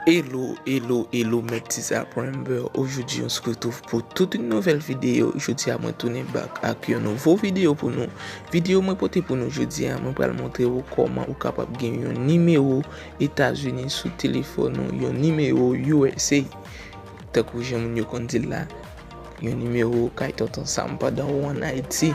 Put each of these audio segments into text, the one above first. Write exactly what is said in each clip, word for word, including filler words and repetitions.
Hello, hello, hello, mèt Tizaprenber. Aujourd'hui, on se retrouve pour toute une nouvelle vidéo. Jodi a, mwen tounen back ak yon nouvo videyo pou nou. Videyo mwen pote pou nou jodi a, mwen pral montre w kòman ou kapab gen yon nimewo Etazini sou telefòn ou, yon nimewo U S A. Tankou jan moun yo konn di l la, yon nimewo kay Tonton Sam pandan ou ann Ayiti.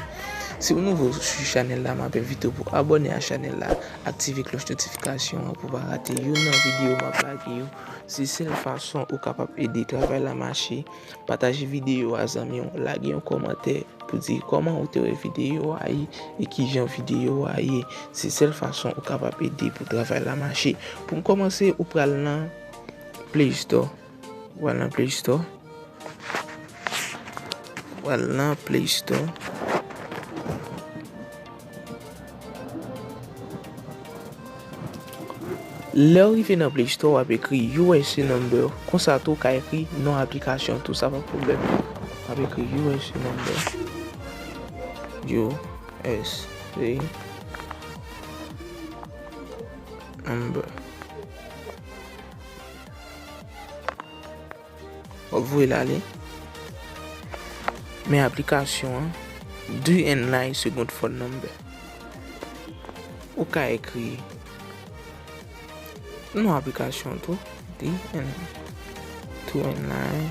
Si w nouvo sou chanèl la, m ap envite w pou abòne a chanèl la, aktive klòch notifikasyon an pou w pa rate youn nan videyo m ap lage yo. Se sèl fason ou kapab ede travay la mache. Pataje videyo a zanmi w, lage yon kòmantè pou di kòman ou te wè videyo a ye e kijan videyo a ye. Se sèl fason ou kapab ede pou travay la mache. Pou m kòmanse, ou pral nan Play Store. Ou pral nan Play Store. Ou pral nan Play Store. Lè w rive nan Play Store, w ap ekri U S A number. Konsa tou, w ka ekri non aplikasyon tou, sa pa pwoblèm. W ap ekri U S A number. U S A number. W ap voye l ale. Men aplikasyon an, D N I second phone number. Ou ka ekri non aplikasyon an tou, D N I, D N I.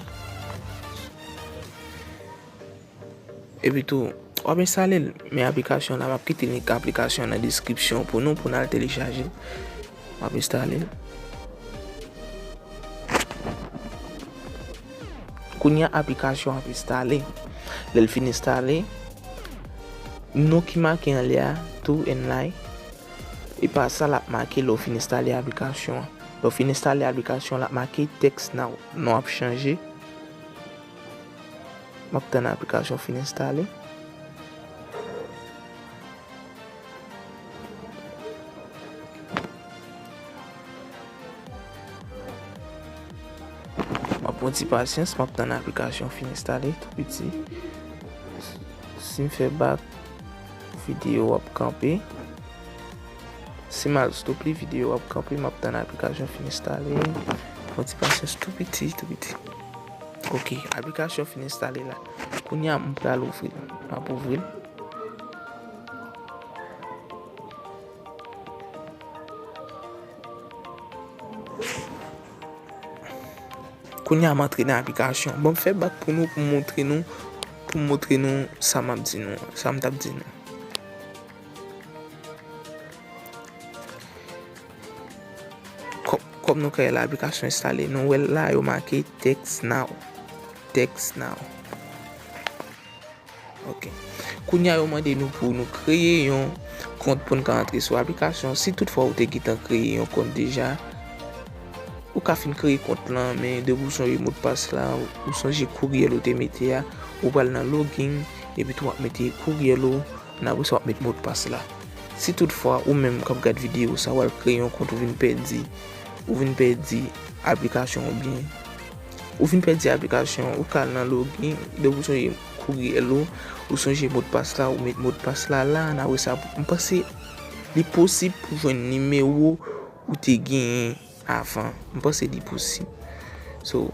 Epi tou, w ap enstale l, men aplikasyon la, m ap kite link aplikasyon an nan deskripsyon pou nou, pou n al telechaje l. M ap enstale l. Kounye a, aplikasyon ap enstale. Lè l fin enstale, non ki make anlè a, D N I, e pa sa l ap make lè w fin enstale aplikasyon an. Lè w fin enstale aplikasyon an, l ap make Text Now. Non ap chanje. M ap tann aplikasyon fin enstale. M ap pran ti pasyans, m ap tann aplikasyon fin enstale tou piti. Si m fè bak, videyo ap kanpe. Si m al stop li, videyo ap kanpe, m ap tann aplikasyon fin enstale. Pran ti pasyans tou piti, tou piti. Ok, aplikasyon fin enstale la. Kounye a, m pral ouvri l. M ap ouvri l. Kounye a, m antre nan aplikasyon. Bon, m fè bak pou nou, pou m montre nou, pou m montre nou sa m ap di nou, sa m t ap di nou. Kò-, kòm nou ka wè la, aplikasyon enstale. Nou wè la, yo make Text Now. Text Now. Ok. Kounye a, yo mande nou pou nou kreye yon kont pou n ka antre sou aplikasyon. Si toutfwa ou te gentan kreye yon kont deja, ou ka fin kreye kont lan, men depi w sonje modpas la, ou sonje kuryèl ou te mete a, ou pral nan login, epi tou w ap mete kuryèl ou, n apre sa w ap met modpas la. Si toutfwa ou menm k ap gad videyo sa, w al kreye yon kont, ou vin pèdi, ou vin pèdi aplikasyon oubyen ou vin pèdi aplikasyon, ou ka al nan login, depi w sonje kuryèl ou, ou sonje modpas la, ou met modpas la la, n apre sa, m panse li posib pou jwenn nimewo ou te genyen avan. M panse li posib. So,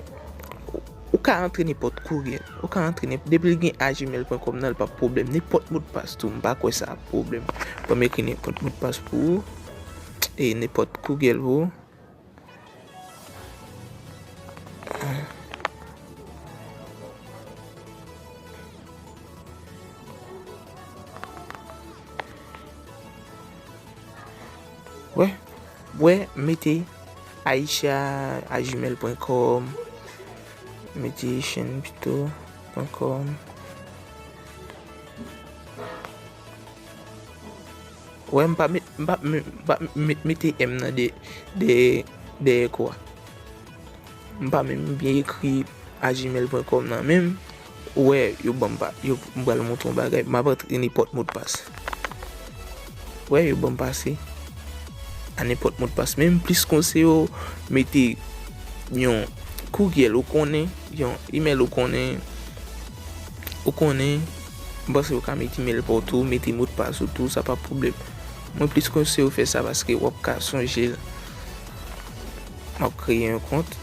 ou, ou ka antre nenpòt kuryèl. Ou ka antre nenpòt, depi l gen a gmail pwen kòm nan, li p ap pwoblèm. Nenpòt modpas tou, m pa kwè sa ap pwoblèm. Ban m ekri nenpòt modpas pou ou. E nenpòt kuryèl pou ou. Wè, wè, mete Aisha a gmail pwen kòm, mete Chen pito pwen kòm. Wè, m pa met, m pa, m pa met, mete M nan de, de, dèyè kwa. M pa menm byen ekri a gmail pwen kòm nan menm. Ou wè, yo ban m pa, yo, m pral montre yon bagay. M ap antre nenpòt modpas. Wè, yo ban m pase a nenpòt modpas. Men m plis konseye w mete yon kuryèl ou konnen, yon email ou konnen, ou konnen, m panse ou ka mete email pa w tou, mete modpas ou tou, sa pa pwoblèm. Mwen plis konseye w fè sa paske w ap ka sonje l. M ap kreye yon kont.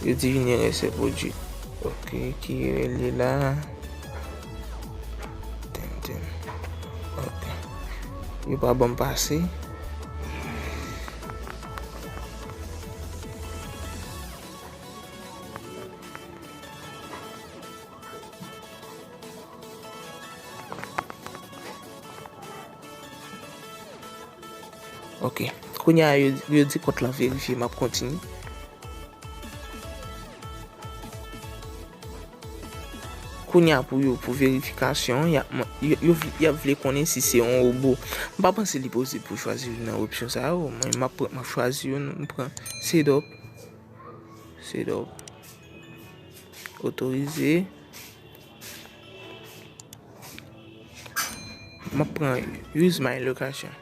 Yo di vini rese pwodui. Ok, ki rele la. Tenten. Ok. Yo pa ban m pase. Ok. Kounye a, yo, yo di kont lan verifye, m ap kontinye. Kounye a pou yo, pou verifikasyon, y ap, yo, yo, y ap vle konnen si se yon wobo. M pa panse li posib pou chwazi youn nan opsyon sa yo. Mwen, m ap pran, m ap chwazi youn, m pran setup. Setup. Otorize. M ap pran use my location.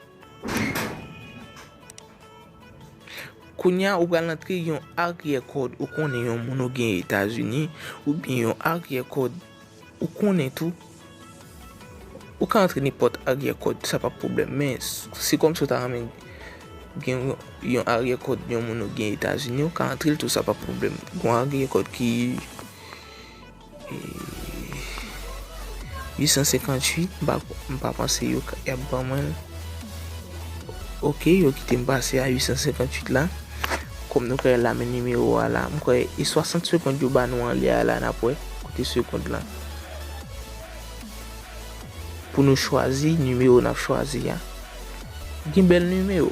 Kounye a, ou pral antre yon aryè kòd ou konnen yon moun ou gen Etazini, oubyen yon aryè kòd ou konnen tou. Ou ka antre nenpòt aryè kòd, sa pa pwoblèm. Men, s-, se kòmsi w ta renmen gen yon, yon aryè kòd yon moun ou gen Etazini, ou ka antre l tou, sa pa pwoblèm. Gon aryè kòd ki E, uit san senkantuit, m pa, m pa panse yo ka, y ap ban mwen l. Ok, yo kite m pase a uit san senkantuit la. Kòm nou ka wè la, men nimewo a la. M kwè e swasant segond yo ba nou anlè a la, n ap wè kote segond lan. Pou nou chwazi nimewo n ap chwazi a. Gen bèl nimewo.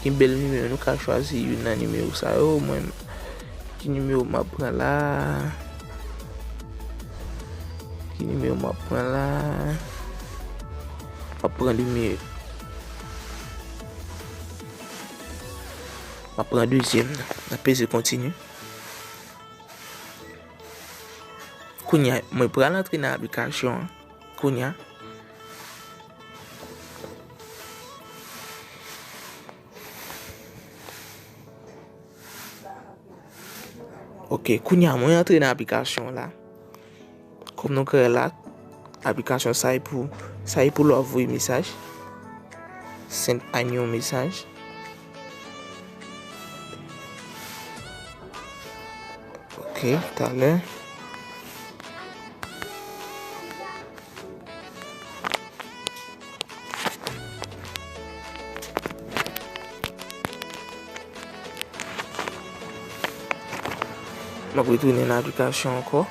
Gen bèl nimewo. Nou ka chwazi youn nan nimewo sa yo. Mwen, ki nimewo m ap pran la? Ki nimewo m ap pran la? M ap pran nimewo. M ap pran dezyèm nan. N ap peze kontinye. Kounye a, mwen pral antre nan aplikasyon an. Kounye a. Ok, kounye a mwen antre nan aplikasyon la. Kòm nou ka wè la, aplikasyon sa e pou, sa e pou lè w ap voye mesaj. Send a yon mesaj. Ok, talè. M ap retounen nan aplikasyon ankò.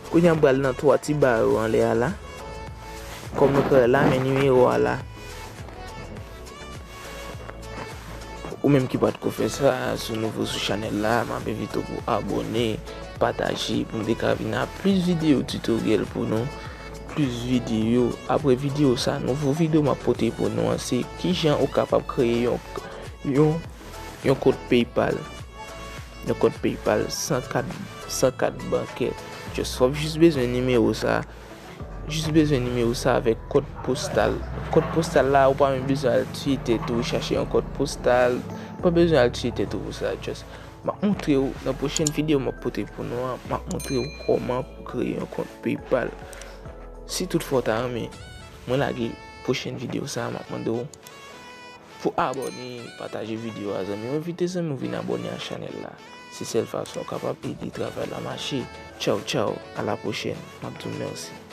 Kounye a m pral nan twa ti ba yo anlè a la. Kòm nou ka wè la, men nimewo a la. Ou menm ki pa t ko fè sa, si w nouvo sou chanèl la, m ap envite w pou abòne, pataje, pou m te ka vin ak plis videyo tutoriel pou nou. Plis videyo. Apre videyo sa, nouvo videyo m ap pote pou nou an, se kijan ou kapab kreye yon, yon, yon kont PayPal. Yon kont PayPal san kat, san kat bankè. Just, w ap jis bezwen nimewo sa. Jis bezwen nimewo sa avèk kòd postal. Kòd postal la, ou pa menm bezwen al tiye tèt ou, chache yon kòd postal. Ou pa bezwen al tiye tèt ou pou sa. Just, m ap montre w nan pwochèn videyo m ap pote pou nou an, m ap montre w kòman pou kreye yon kont PayPal. Si toutfwa w ta renmen mwen lage pwochèn videyo sa, m ap mande w pou abòne, pataje videyo a zanmi w, envite zanmi w vin abòne a chanèl la. Se sèl fason w kapab ede travay la mache. Tchaw, tchaw, a la pwochèn. M ap di w mèsi.